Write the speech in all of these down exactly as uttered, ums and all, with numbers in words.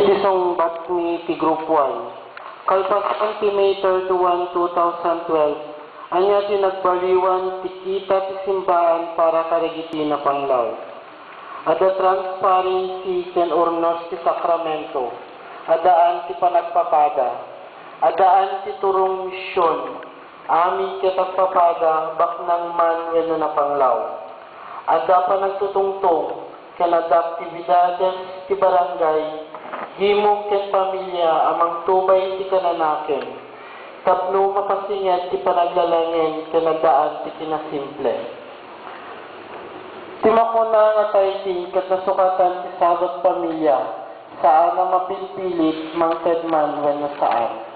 Ti sungbat mi ti Group one. Kalpasan ti May thirty-one, two thousand twelve, ania ti nagbaliwan ti kita ti simbaan para kadagiti napanglaw? Adda transparency ken urnos ti sakramento. Addaan ti panagpapada. Addaan ti turong mision. Amin ket agpapada, baknang man wenno napanglaw. Adda panagtutungtong ken adda aktibidades ti barangay, gimong ken pamilia a mangtubay ti kananakem tapno mapasinged ti panaglalangen ken addaan ti kinasimple. Ti makuna nga tithing ket nasukatan ti sagut pamilia, saan a mapilpilit mangted man wenno saan.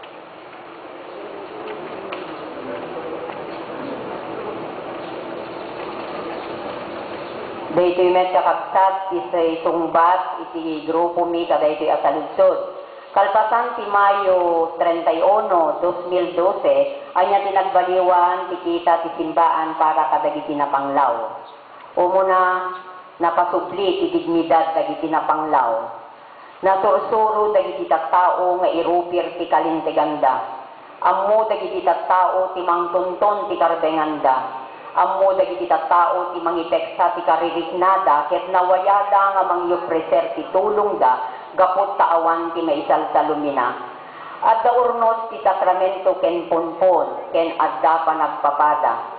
Daytoy met, kakabsat, ti sungbat iti grupomi kadaytoy a saludsod. Kalpasan ti Mayo treinta y uno, dos mil doce, ania ti nagbaliwan ti kita ti simbaan para kadagiti napanglaw? Umuna, napasubli ti dignidad dagiti napanglaw. Nasursuro dagiti tattao nga irupir ti kalinteganda. Ammo dagiti tattao ti mangtonton ti karbenganda. Ammo dagiti tattao ti mangiteksa ti kaririknada ket nawayada nga mangiopreser ti tulongda gapu ta awan ti maisalsalumina. Adda urnos ti sakramento ken punpon, ken adda panagpapada.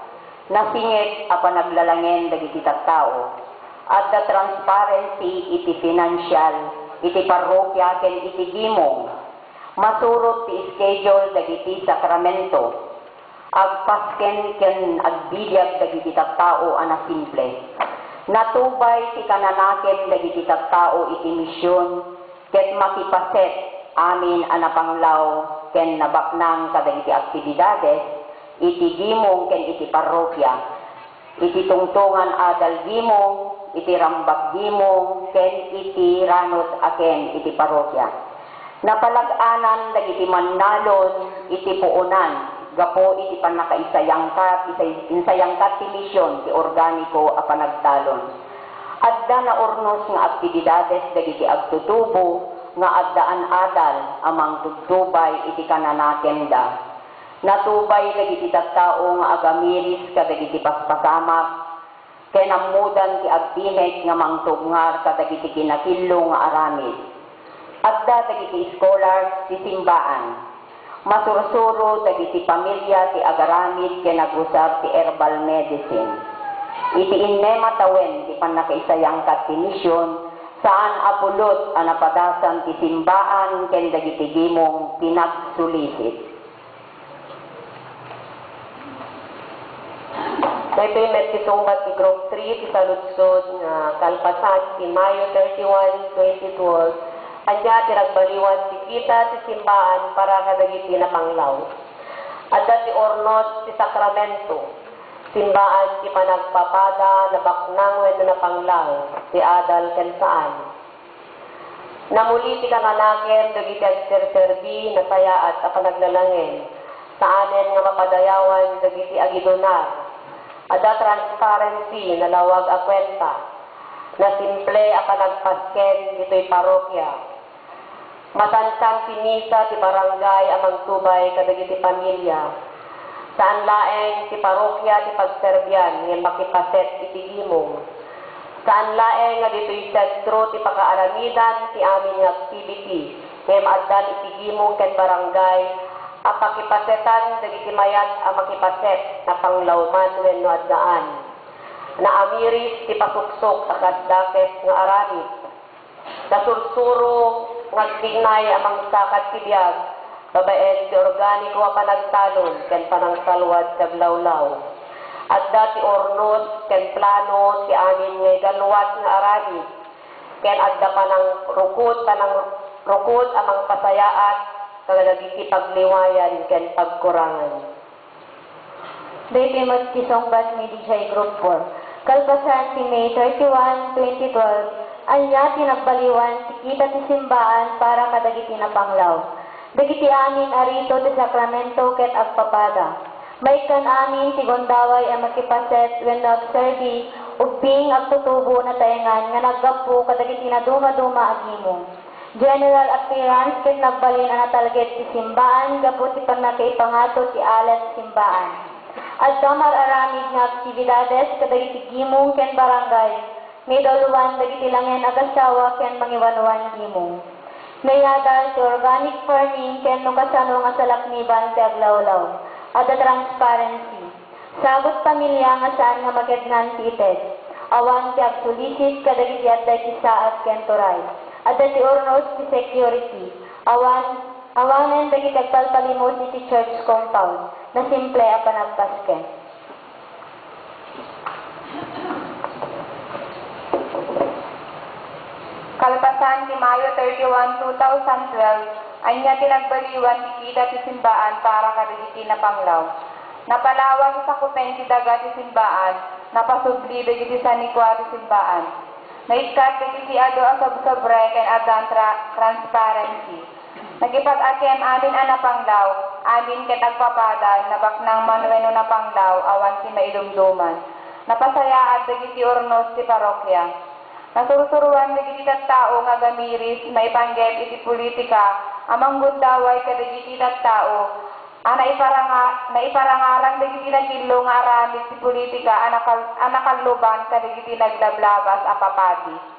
Nasinged a panaglalangen dagiti tattao. Adda transparency iti financial, iti parrokia ken iti gimong. Masurot ti schedule dagiti sakramento. Agpasken ken agbibiag dagiti tattao a nasimple. Natubay ti kananakem dagiti tattao iti mision ket makipaset amin a napanglaw ken nabaknang kadagiti aktibidades iti gimong ken iti parrokia, iti tungtongan adal gimong, iti rambak gimong, ken iti ranod a ken iti parrokia. Napalag-anan dagiti mannalon iti puonan gapu iti pannakaisayangkat, isay-, insayangkat ti mision ti organiko a panagtalon. Adda naurnos nga aktibidades dagiti agtutubo nga addaan adal a mangtubtubay iti kananakemda. Natubay dagiti tattao nga agamiris kadagiti paspasamak, ken ammodan ti agtimek nga mangtubngar kadagiti kinakillo nga aramid. Adda dagiti scholars ti simbaan. Masursuro dagiti pamilia ti agaramid ken agusar ti herbal medicine. Iti innema tawen ti pannakaisayangkat ti mision, saan a pulot a napadasan ti simbaan ken dagiti gimong ti nagsulisit. Daytoy met ti sungbat ti Group three ti saludsod nga kalpasan ti Mayo thirty-one, twenty twelve, ania ti nagbaliwan ti kita ti simbaan para kadagiti napanglaw? Adda ti urnos ti sakramento, simbaan ti panagpapada, nabaknang wenno napanglaw, ti adal ken saan. Namuli ti kananakem dagiti agserserbi, nasayaat a panaglalangen, saanen nga mapadayawan dagiti agidunar. Adda transparency, nalawag a kuenta. Nasimple a panagpasken ditoy parokia. Masansan ti misa ti barangay a mangtubay kadagiti pamilia. Saan laeng ti parokia ti pagserbian ngem makipaset iti gimong. Saan laeng nga ditoy sentro ti pakaaramidan ti amin nga activity, ngem addan iti gimong ken barangay a pakipasetan dagiti mayat a makipaset, napanglaw man wenno addaan. Naamiris ti pasuksok a kas dakes nga aramid. Nasursuro nga agtignay a mangsakat ti biag babaen ti organiko a panagtalon ken panangsalwad ti aglawlaw. Adda ti urnos ken plano ti amin nga igaluat nga aramid, ken adda panangrukod, panangrukod a mangpasayaat kadagiti pagliwayan ken pagkurangan. Daytoy met ti sungbat mi idiay Group four. Kalpasan ti May thirty-one, twenty twelve, ania ti nagbaliwan ti kita ti simbaan para kadagiti napanglaw? Dagiti amin a rito ti sakramento ket agpapada. Maikkan amin ti gundaway a makipaset wenno agserbi, ubbing agtutubo nataengan nga naggapu kadagiti nadumaduma a gimong. General appearance ket nagbalin a natalged ti simbaan gapu ti pannakaipangato ti alet simbaan. Adda mar-aramid nga aktibidades kadagiti gimong ken barangay nga idawloan dagiti langen agassawa ken mangiwanwan gimong. Nayadal ti organic farming ken no kasano nga salakniban ti aglawlaw. Adda transparency. Sagut pamilia nga saan nga maketngan ti ited. Awan ti agsulisit kadagiti adda iti saad ken turay. Adda ti urnos ti security. Awan, awanen dagiti agpalpalimos iti church compound. Nasimple a panagpasken. Kalpasan ti Mayo thirty-one, two thousand twelve, ania ti nagbaliwan ti kita ti simbaan para kadagiti napanglaw? Napalawa ti sakupen ti daga ti simbaan, napasubli dagiti sanikua ti simbaan. Naikkat dagiti adu a sobsobre ken addan tra-, transparency. Nagipag-akem amin a napanglaw, amin ket agpapada, nabaknang man wenno napanglaw, awan ti maidumduman. Napasayaat dagiti urnos ti parokia. Nasursuruan dagiti tattao nga agamiris maipanggep iti politika a manggundaway kadagiti tattao a naiparanga-, naiparangarang dagiti nakillo nga aramid ti politika a nakal-, a nakalloban kadagiti naglablabas a papadi.